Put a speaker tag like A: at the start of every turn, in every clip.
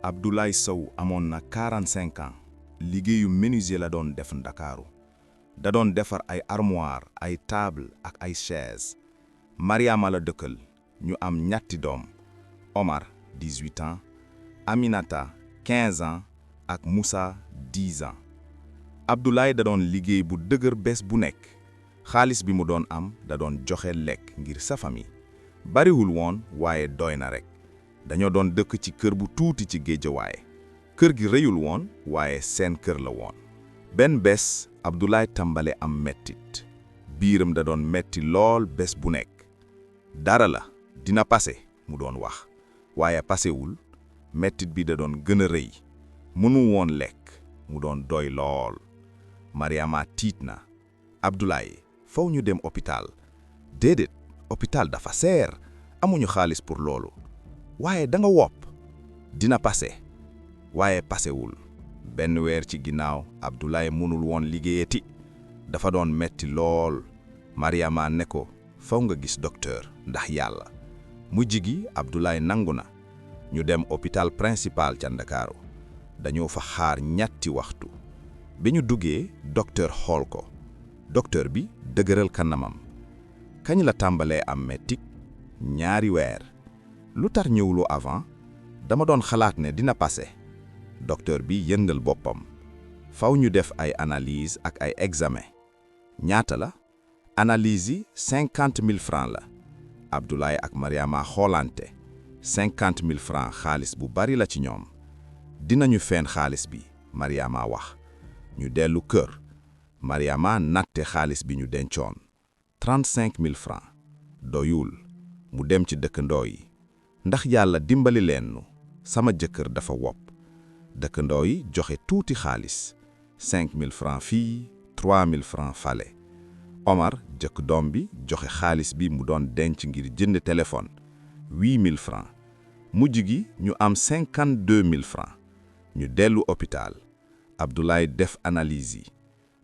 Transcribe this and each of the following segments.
A: Abdoulaye Sow amoon na 45 ans liggéeyu menuisier la doon def Ndakaaru da doon defar ay armoire ay table ak ay chaise Mariama la dëkkal ñu am ñetti doom Omar 18 ans Aminata 15 ans ak Moussa 10 ans Abdoulaye da doon liggéey bu dëgër bés bu nekk xaalis bi mu doon am da doon joxe lekk ngir sa famille bariwul woon waaye doy na rek dañoo doon dëkk ci kër bu tuuti ci Géejawaay kër gi rëyul woon waaye seen kër la woon benn bés Abdoulaye tàmbale am mettit biiram da doon metti lool bés bu nekk dara la dina pase mu doon wax waaye pasewul mettit bi da doon gën a rëy mënu woon lekk mu doon doy lool Mariama tiit na Abdoulaye faw ñu dem hôpital déedéet hôpital dafa seer amuñu xaalis pour loolu waaye da nga wopp dina pase waaye pasewul benn weer ci ginnaaw Abdoulaye mënul woon liggéeyati dafa doon metti lool Mariama ne ko faw nga gis docteur ndax yàlla mujj gi Abdoulaye nangu na ñu dem hôpital principal ca Ndakaaru dañoo fa xaar ñetti waxtu bi ñu duggee docteur xool ko docteur bi dëgëral kanamam kañ la tàmbalee am metti ñaari weer lu tar ñëwuloo avant dama doon xalaat ne dina passé docteur bi yëngal boppam faw ñu def ay analyse ak ay examen ñaata la analyse yi 50 000 francs la Abdoulaye ak Mariama xoolante 50 000 francs xaalis bu bari la ci ñoom dinañu feen xaalis bi Mariama wax ñu dellu kër Mariama natte xaalis bi ñu dencoon 35 000 francs doyul mu dem ci dëkkandoo yi ndax yàlla dimbali leen nu sama jëkkër dafa wopp dëkkandoo yi joxe tuuti xaalis 5 000 francs fii 3 000 francs fale Omar jëkk doom bi joxe xaalis bi mu doon denc ngir jënd téléphone 8 000 francs mujj gi ñu am 52 000 francs ñu dellu hôpital Abdoulaye def analyse yi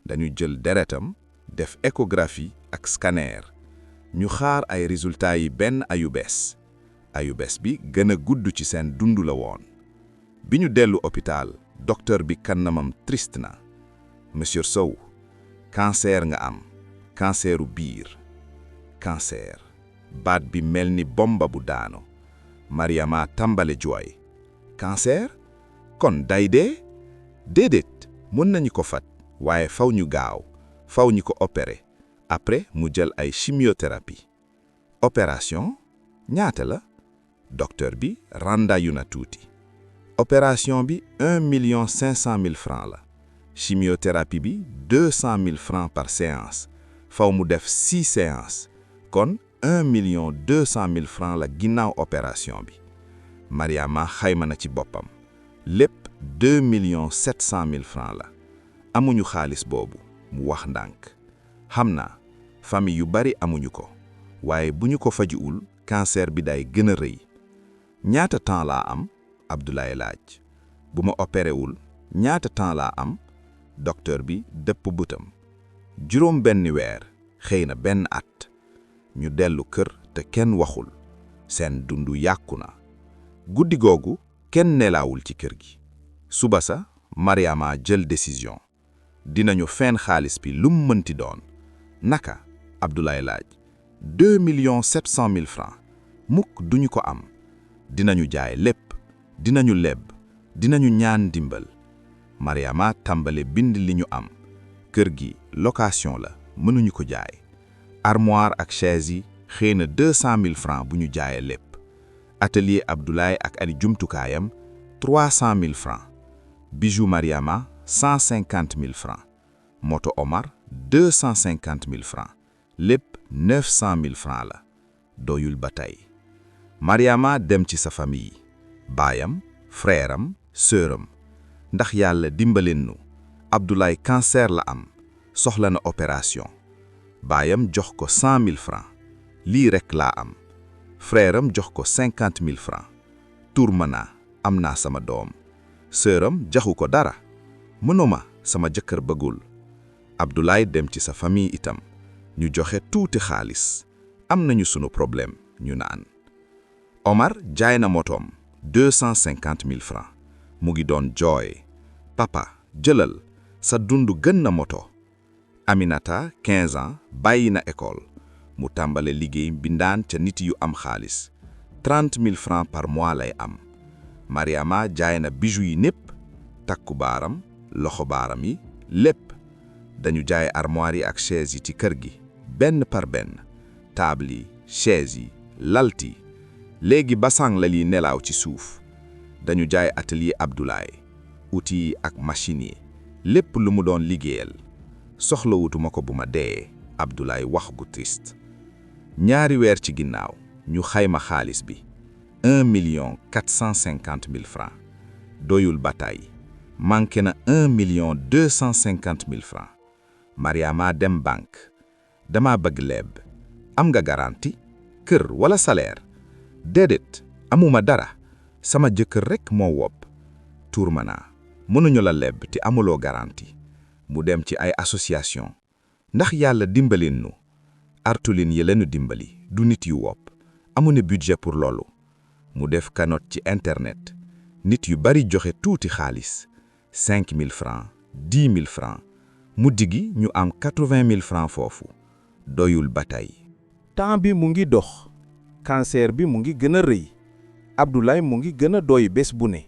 A: dañu jël deretam def échographie ak scanner ñu xaar ay résultats yi benn ayubés bi gën a gudd ci seen dundu la woon bi ñu dellu hôpital docteur bi kanamam triste na monsieur Sow cancer nga am canceru biir cancer baat bi mel ni bomba bu daano Mariama tàmbale jooy cancer kon day dee déedéet mën nañu ko faj waaye faw ñu gaaw faw ñu ko opérer après mu jël ay chimiothérapie opération ñaata la docteur bi randaayu na tuuti opération bi 1 500 000 francs la chimiothérapie bi 200 000 francs par séance faw mu def 6 séances kon 1 200 000 francs la ginnaaw opération bi Mariama xayma na ci boppam lépp 2 700 000 francs la amuñu xaalis boobu mu wax ndànk xam naa famille yu bari amuñu ko waaye bu ñu ko fajiwul cancer bi day gën a rëy ñaata temps laa am Abdoulaye laaj bu ma opéré wul ñaata temps laa am docteur bi dëpp bëtam juróom benn weer xëy na benn at ñu dellu kër te kenn waxul seen dundu yàqu na guddi googu kenn nelaawul ci kër gi suba sa Mariama jël décision dinañu feen xaalis bi lum mënti doon naka Abdoulaye laaj 2 700 000 francs mukk duñu ko am dinañu jaay lépp dinañu leb dinañu ñaan dimbal Mariama tàmbale bind li ñu am kër gi location la mënuñu ko jaay armoire ak chaise yi xëy na 200 000 francs bu ñu jaayee lépp atelier Abdoulaye ak ay jumtukaayam 300 000 francs bijou Mariama 150 000 francs moto Omar 250 000 francs lépp 900 000 francs la doyul ba tey Mariama dem ci sa famille baayam frère am sœur am ndax yàlla dimbaleen nu Abdoulaye cancer la am soxla na opération baayam jox ko 100 000 francs lii rekk laa am frère am jox ko 50 000 francs tur ma naa am naa sama doom sœur am jaxu ko dara mënuma sama jëkkër bëggul Abdoulaye dem ci sa famille itam ñu joxe tuuti xaalis am nañu sunu problème ñu naan Omar jaay na motoom 250 000 francs mu ngi doon jooy. papa jëlal sa dund gën na moto. Aminata 15 ans bàyyi na école mu tàmbale liggéey mbindaan ca nit yu am xaalis 30 000 francs par mois lay am. Mariama jaay na bijoux yi népp, takku baaram, loxo baaram yi, lépp. dañu jaay armoire yi ak chaise yi ci kër gi benn par benn, table yi, chaise yi, lalti. léegi basang la liy nelaaw ci suuf. dañu jaay atelier Abdoulaye, outils yi ak machines yi, lépp lu mu doon liggéeyal. soxlawutuma ko bu ma dee, Abdoulaye wax gu triste. ñaari weer ci ginnaaw ñu xayma xaalis bi 1,450,000 francs. doyul bataay, manqué na 1,250,000 francs. Mariama dem banque. dama bëgg leb. am nga garantie? kër wala salaire? déedéet, amuma dara. sama jëkkër rekk moo wopp. tuur naa mënuñu la leb te amuloo garantie. mu dem ci ay association. ndax yàlla dimbalin nu. artulin yi lañu dimbali, du nit yu wopp. amuñu budget pour loolu. mu def cagnotte ci internet. nit yu bari joxe tuuti xaalis. 5 000 francs, 10 000 francs. mujj gi ñu am 80 000 francs foofu. doyul ba tey.
B: temps bi mu ngi dox. cancer bi mu ngi gën a rëy. Abdoulaye mu ngi gën a doy bés bu ne.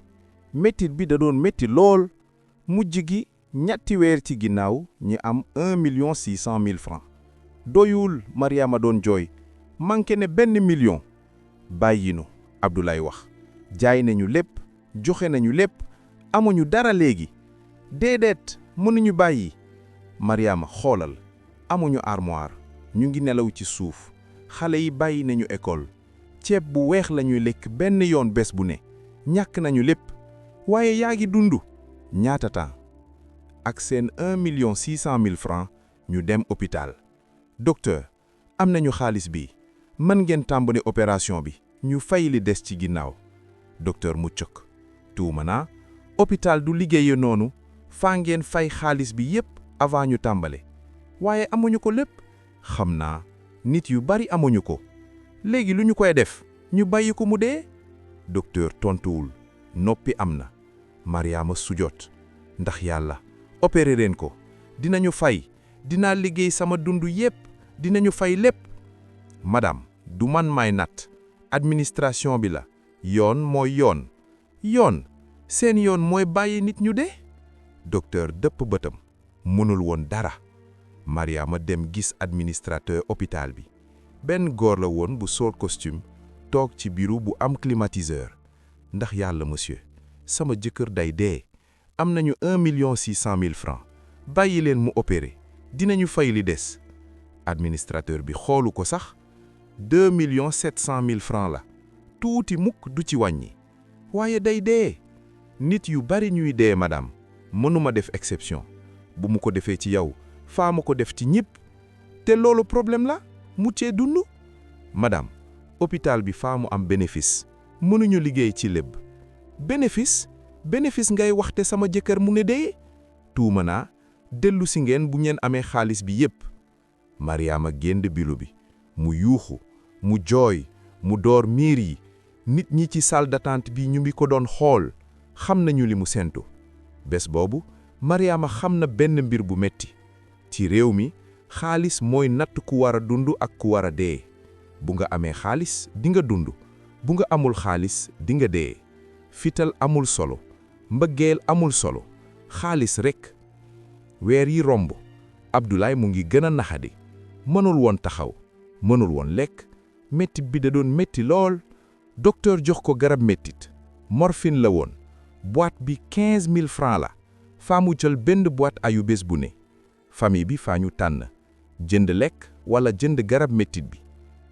B: mettit bi da doon metti lool. mujj gi ñetti weer ci ginnaaw ñi am 1,600,000 francs. doyul, Mariama doon jooy. manqué ne benn million. bàyyinu, Abdoulaye wax. jaay nañu lépp, joxe nañu lépp, amuñu dara léegi. déedéet, mënuñu bàyyi. Mariama xoolal, amuñu armoire, ñu ngi nelaw ci suuf. xale yi bàyyi nañu école. ceeb bu weex lañuy lekk benn yoon bés bu ne. ñàkk nañu lépp. waaye yaa ngi dund. ñaata temps? ak seen 1,600,000 francs ñu dem hôpital. docteur, am nañu xaalis bi. mën ngeen tàmbali opération bi. ñu fay li des ci ginnaaw. docteur mu cëkk. tuuma naa, hôpital du liggéeye noonu. faa ngeen fay xaalis bi yépp avant ñu tàmbale. waaye amuñu ko lépp. xam naa, nit yu bari amuñu ko. léegi lu ñu koy def? ñu bàyyi ko mu dee? docteur tontuwul. noppi am na. Mariama sujot. ndax yàlla, opéré leen ko. dinañu fay. dinaa liggéey sama dund yépp. dinañu fay lépp. madame, du man may nat. administration bi la. yoon mooy yoon. yoon. seen yoon mooy bàyyi nit ñu dee. docteur dëpp bëtam. mënul woon dara. Mariama dem gis administrateur hôpital bi. benn góor la woon bu sol costume. toog ci bureau bu am climatiseur. ndax yàlla monsieur, sama jëkkër day dee. am nañu 1,600,000 francs. bàyyi leen mu opéré. dinañu fay li des. administrateur bi xoolu ko sax. 2,700,000 francs la. tuuti mukk du ci wàññi. waaye day dee. nit yu bari ñuy dee madame. mënuma def exception. bu mu ko defee ci yow, faa ma ko def ci ñépp. te loolu problème la. muccee dund. madame, hôpital bi faa mu am bénéfice. mënuñu liggéey ci lépp. bénéfice? bénéfice ngay waxte sama jëkkër mu ne dee? tuuma naa, dellu si ngeen bu ngeen amee xaalis bi yépp. Mariama génn bilu bi. mu yuuxu, mu jooy, mu door miir yi. nit ñi ci salle d'attente bi ñu ngi ko doon xool. xam nañu li mu sentu. bés boobu, Mariama xam na benn mbir bu metti. ci réew mi, xaalis mooy natt ku war a dund ak ku war a dee. bu nga amee xaalis, di nga dund. bu nga amul xaalis, di nga dee. fital amul solo. mbëggeel amul solo. xaalis rekk. weer yi romb. Abdoulaye mu ngi gën a naxadi. mënul woon taxaw. mënul woon lekk. mettit bi da doon metti lool. docteur jox ko garab mettit. morphine la woon. boîte bi 15 000 francs la. faa mu jël benn boîte ayu bés bu ne. famille bi faa ñu tànn. jënd lekk wala jënd garab mettit bi.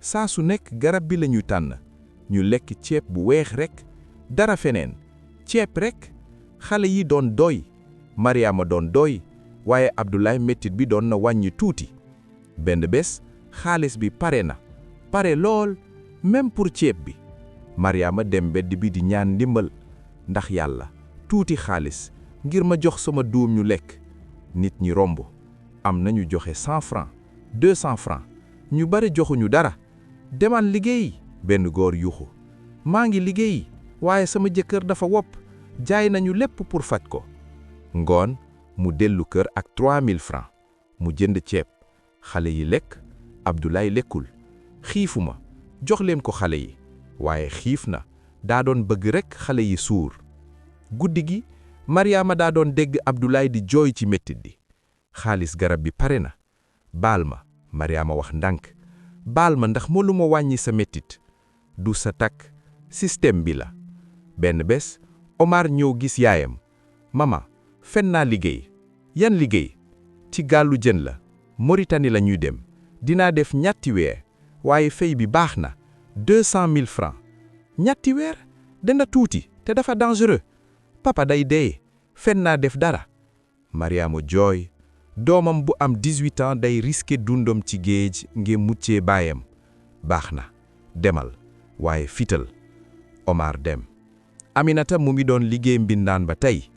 B: saa su nekk garab bi la ñuy tànn. ñu lekk ceeb bu weex rekk. dara feneen. ceeb rekk. xale yi doon doy. Mariama doon doy. waaye Abdoulaye mettit bi doon na wàññi tuuti. benn bés xaalis bi pare na. pare lool. même pour ceeb bi. Mariama dem mbedd bi di ñaan ndimbal. ndax yàlla, tuuti xaalis. ngir ma jox sama doom ñu lekk. nit ñi romb. am nañu joxe 100 francs. 200 francs. ñu bari joxuñu dara. demal liggéey. benn góor yuuxu. maa ngi liggéey. waaye sama jëkkër dafa wopp. jaay nañu lépp pour faj ko. ngoon mu dellu kër ak 3000 francs mu jënd ceeb. xale yi lekk. Abdoulaye lekkul. xiifuma jox leen ko xale yi. waaye xiif na daa doon bëgg rekk xale yi suur. guddi gi Mariama daa doon dégg Abdoulaye di jooy ci mettit di. xaalis garab bi pare na. baal ma Mariama wax ndànk. baal ma ndax moo lu ma wàññi sa mettit. du sa takk système bi la. benn bés Omar ñëw gis yaayam. mama fen naa liggéey. yan liggéey. ci gaalu jën la. Mauritanie la ñuy dem. dinaa def ñetti weer. waaye fay bi baax na. 200 000 francs. ñetti weer dana tuuti te dafa dangereux. papa day dee. fen naa def dara. Mariama jooy. doomam bu am 18 ans day risqué dundam ci géej ngir muccee baayam. baax na demal waaye fital. Omar dem. Aminata mu ngi doon liggéey mbindaan ba tey.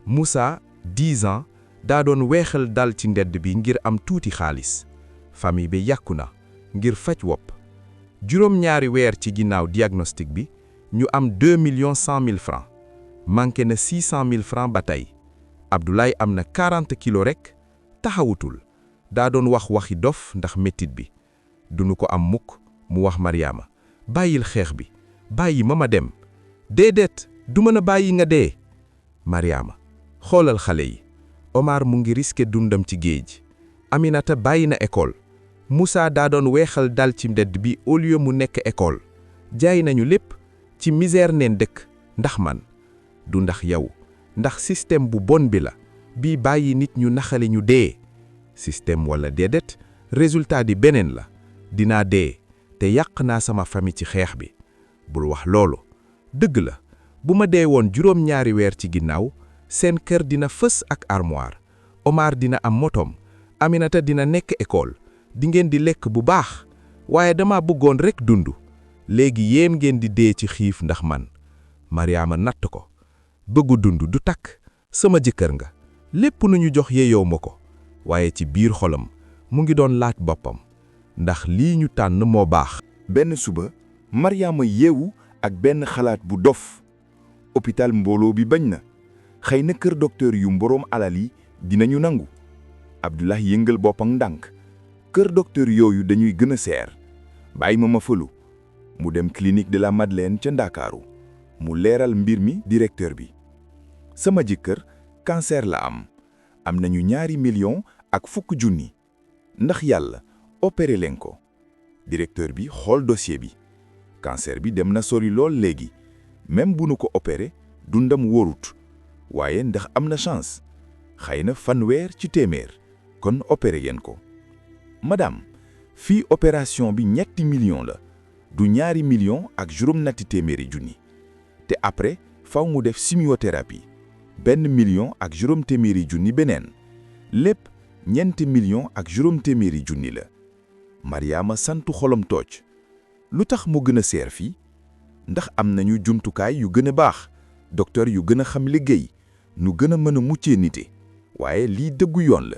B: Moussa 10 ans daa doon weexal dal ci ndedd bi ngir am tuuti xaalis. famille bi yàqu na ngir faj wopp. juróom-ñaari weer ci ginnaaw diagnostic bi ñu am 2,100,000 francs. manqué na 600,000 francs ba tey. Abdoulaye am na 40 kilos rekk. taxawutul daa doon wax waxi dof ndax mettit bi. dunu ko am mukk mu wax Mariama. bàyyil xeex bi. bàyyi ma dem. déedéet du mën a bàyyi nga dee. Mariama xoolal xale yi. Omar mu ngi risqué dundam ci géej. Aminata bàyyi na école. Moussa daa doon weexal dal ci mbedd bi au lieu mu nekk école. jaay nañu lépp ci misère neen dëkk ndax man. du ndax yow ndax système bu bon bi la bii bàyyi nit ñu naxale ñu dee. système walla déedéet résultat di beneen la. dinaa dee te yàq naa sama famille ci xeex bi. bul wax loolu. dëgg la bu ma dee woon juróom-ñaari weer ci ginnaaw seen kër dina fës ak armoire. Omar dina am motom. Aminata dina nekk école. di ngeen di lekk bu baax. waaye dama bëggoon rekk dund. léegi yéen ngeen di dee ci xiif ndax man. Mariama natt ko. bëggu dund du takk. sama jëkkër nga. lépp nu ñu jox yeeyoo ma ko. waaye ci biir xolam mu ngi doon laaj boppam. ndax lii ñu tànn moo baax.
A: benn suba Mariama yeewu ak benn xalaat bu dof. hôpital mbooloo bi bañ na. xëy na kër docteur yu mboroom alal yi dinañu nangu. Abdoulaye yëngal boppam ndànk. kër docteur yooyu dañuy gën a seer. bàyyi ma fëlu. mu dem clinique de la Madeleine ca Ndakaaru. mu leeral mbir mi directeur bi. sama jëkkër cancer la am nañu 2 millions ak 10,000. ndax yàlla opéré leen ko. directeur bi xool dossier bi. cancer bi dem na sori lool léegi. même bu nu ko opéré dundam wóorut. waaye ndax am na chance. xëy na 100 ci téeméer. kon opéré ngeen ko. madame fii opération bi 3 millions la. du 2 millions ak 700,000. te après faw mu def chimiothérapie. 1 million ak 700,000 beneen. lépp 4 millions ak 700,000 la. Mariama santu xolam tooc. lu tax mu gën a seer fii. ndax am nañu jumtukaay yu gën a baax. docteur yu gën a xam liggéey. nu gën a mën a muccee nite. waaye lii dëggu yoon la.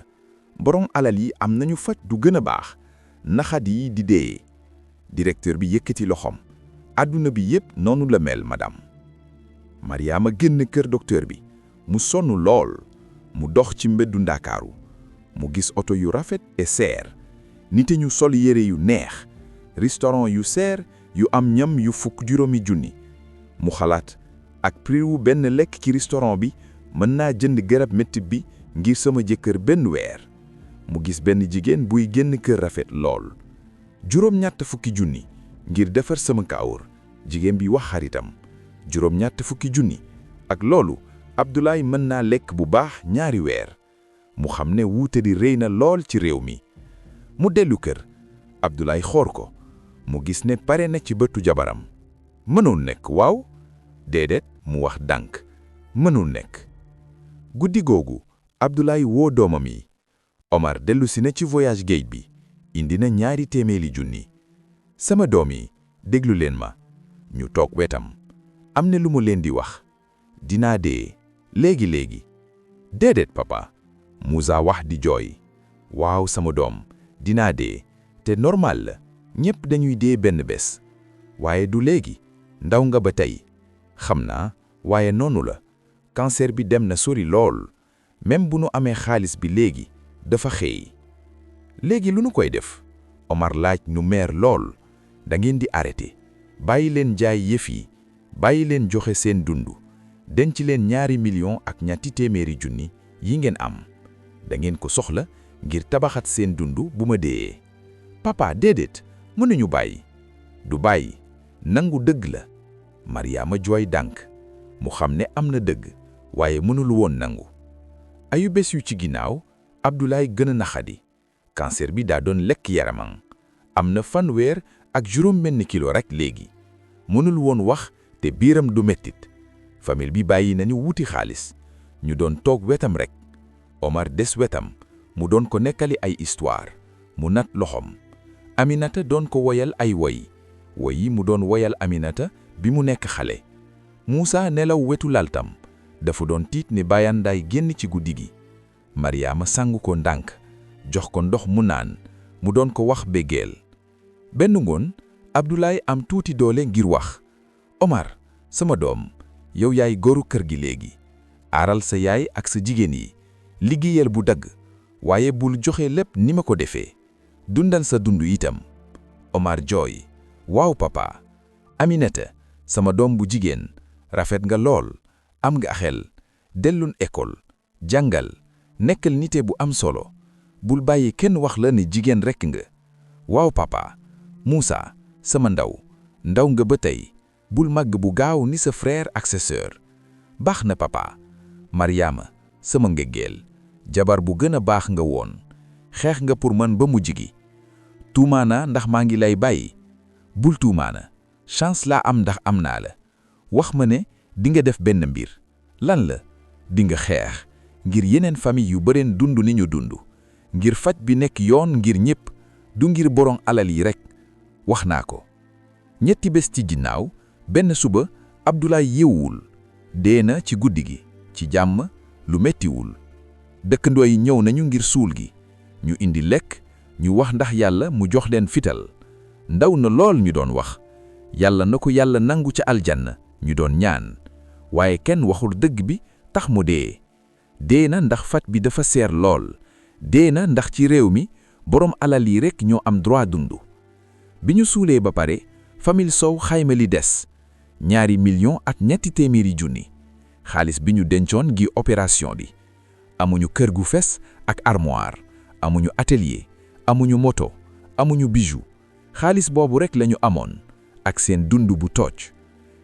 A: borom alal yi am nañu faj du gën a baax. naxat yi di dee. directeur bi yëkkati loxoom. àdduna bi yépp noonu la mel madame. Mariama génn kër docteur bi. mu sonn lool. mu dox ci mbeddu Ndakaaru. mu gis oto yu rafet et seer. nite ñu sol yére yu neex. restaurant yu seer yu am ñam yu 10,000. mu xalaat ak prix wu benn lekk ci restaurant bi mën naa jënd garab mettit bi ngir sama jëkkër benn weer. mu gis benn jigéen buy génn kër rafet lool. 7,000 ngir defar sama kaawur. jigéen bi wax xaritam. 7,000 ak loolu Abdoulaye mën naa lekk bu baax 2 weer. mu xam ne wuute di rëy na lool ci réew mi. mu dellu kër. Abdoulaye xool ko. mu gis ne pare na ci bëtu jabaram. mënul nekk waaw. déedéet mu wax dànk. mënul nekk. guddi googu Abdoulaye woo doomam yi. Omar dellusi na ci voyage géej bi. indi na 200,000. sama doom yi déglu leen ma. ñu toog wetam. am na lu mu leen di wax. dinaa dee. léegi. déedéet papa. Moussa wax di jooy. waaw sama doom. dinaa dee. te normal la. ñépp dañuy dee benn bés. waaye du léegi. ndaw nga ba tey. xam naa waaye noonu la.
C: cancer bi dem na sori lool même bu nu amee xaalis bi léegi dafa xëy. léegi lu nu koy def Omar laaj nu meer lool. da ngeen di arrêté bàyyi leen jaay yëf yi bàyyi leen joxe seen dundu denc leen 2 millions ak ñetti téeméeri junni yi ngeen am da ngeen ko soxla ngir tabaxat seen dundu bu ma dee. papa déedéet mënuñu bàyyi. du bàyyi nangu dëgg la. Mariama jooy dànk mu xam ne am na dëgg waaye mënul woon nangu. ayu bés yu ci ginnaaw Abdoulaye gën a naxadi. cancer bi daa doon lekk yaramam. am na 40 kilo rek léegi. mënul woon wax te biiram du mettit. famille bi bàyyi nañu wuti xaalis. ñu doon toog wetam rek. Omar des wetam mu doon ko nekkali ay histoire. mu nat loxom. Aminata doon ko woyal ay woy yi mu doon woyal Aminata bi mu nekk xale. Moussa nelaw wetu laltam dafa doon tiit ne bayandaay génn ci guddi gi. Mariama sang ko ndànk jox ko ndox mu naan mu doon ko wax béggeel. benn ngoon Abdoulaye am tuuti doole ngir wax. Omar sama doom yow yaay góoru kër gi léegi. aaral sa yaay ak sa jigéen yi. liggéeyal bu dagg waaye bul joxe lépp ni ma ko defee. dundal sa dund itam. Omar jooy. waaw papa. Aminata sama doom bu jigéen rafet nga lool. am nga xel. dellul école. jàngal. nekkal nite bu am solo. bul bàyyi kenn wax la ni jigéen rekk nga. waaw papa. Moussa sama ndaw nga ba tey. bul màgg bu gaaw ni sa frère ak sa sœur. baax na papa. Mariama sama ngéggeel. jabar bu gën a baax nga woon. xeex nga pour man ba mujj gi. tuumaana ndax maa ngi lay bàyyi. bul tuumaana. chance laa am ndax am naa la. wax ma ne di nga def benn mbir. lan la. di nga xeex. ngir yeneen famille yu bareen dund ni ñu dund. ngir faj bi nekk yoon ngir ñépp. du ngir borom alal yi rekk. wax naa ko. ñetti bés ci ginnaaw benn suba Abdoulaye yeewul. dee na ci guddi gi. ci jàmm lu mettiwul. dëkkandoo yi ñëw nañu ngir suul gi. ñu indi lekk. ñu wax ndax yàlla mu jox leen fital. ndaw na lool ñu doon wax. yàlla na ko yàlla nangu ca aljanna ñu doon ñaan. waaye kenn waxul dëgg bi tax mu dee. dee na ndax faj bi dafa seer lool. dee na ndax ci réew mi boroom alal yi rekk ñoo am droit dundu. bi ñu suulee ba pare famille Sow xayma li des. 2 millions ak ñetti téeméeri junni. xaalis bi ñu dencoon gi opération bi. amuñu kër gu fes ak armoire. amuñu atelier. amuñu moto. amuñu bijou. xaalis boobu rekk lañu amoon. ak seen dund bu toj.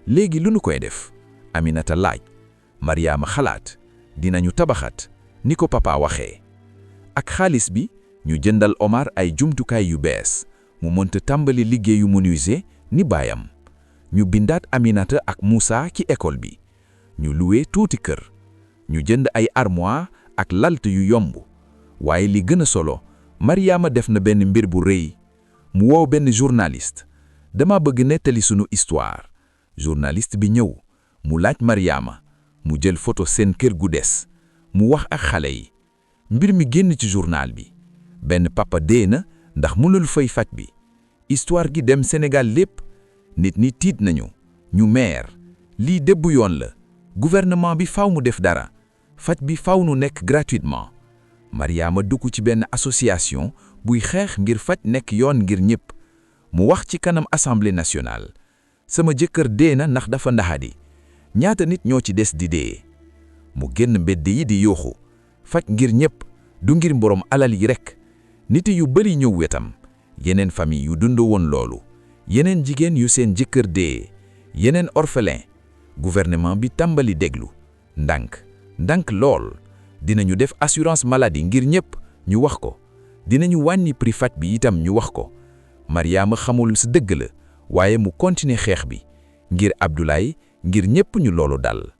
C: léegi lu nu koy def. Aminata laaj. Mariama xalaat. dinañu tabaxat. ni ko papa waxee. ak xaalis bi ñu jëndal Omar ay jumtukaay yu bees. mu mënta tàmbali liggéeyu menuisier ni baayam. ñu bindaat Aminata ak Moussa ci école bi. ñu luwe tuuti kër. ñu jënd ay armoire ak lalt yu yomb. waaye li gën a solo Mariama def na benn mbir bu rëy. mu woo benn journaliste. dama bëgg nettali sunu histoire. journaliste bi ñëw. mu laaj Mariama. mu jël photo seen kër gu des. mu wax ak xale yi. mbir mi génn ci journal bi. benn papa dee na ndax mënul fay faj bi. histoire gi dem Sénégal lépp. nit ñi tiit nañu. ñu meer. lii débbu yoon la. gouvernement bi faw mu def dara. faj bi faw nu nekk gratuitement. Mariama dugg ci benn association buy xeex ngir faj nekk yoon ngir ñépp. mu wax ci kanam assemblée nationale. sama jëkkër dee na ndax dafa ndaxadi. ñaata nit ñoo ci des di dee. mu génn mbedd yi di yooxu. faj ngir ñépp du ngir borom alal yi rekk. nit yu bari ñëw wetam. yeneen famille yu dund woon loolu. yeneen jigéen yu seen jëkkër dee. yeneen orphelin. gouvernement bi tàmbali déglu. ndànk lool. dinañu def assurance maladie ngir ñépp ñu wax ko. dinañu wàññi prix faj bi itam ñu wax ko. Mariama xamul sa dëgg la waaye mu continuer xeex bi. ngir Abdoulaye ngir ñépp ñu loolu dal.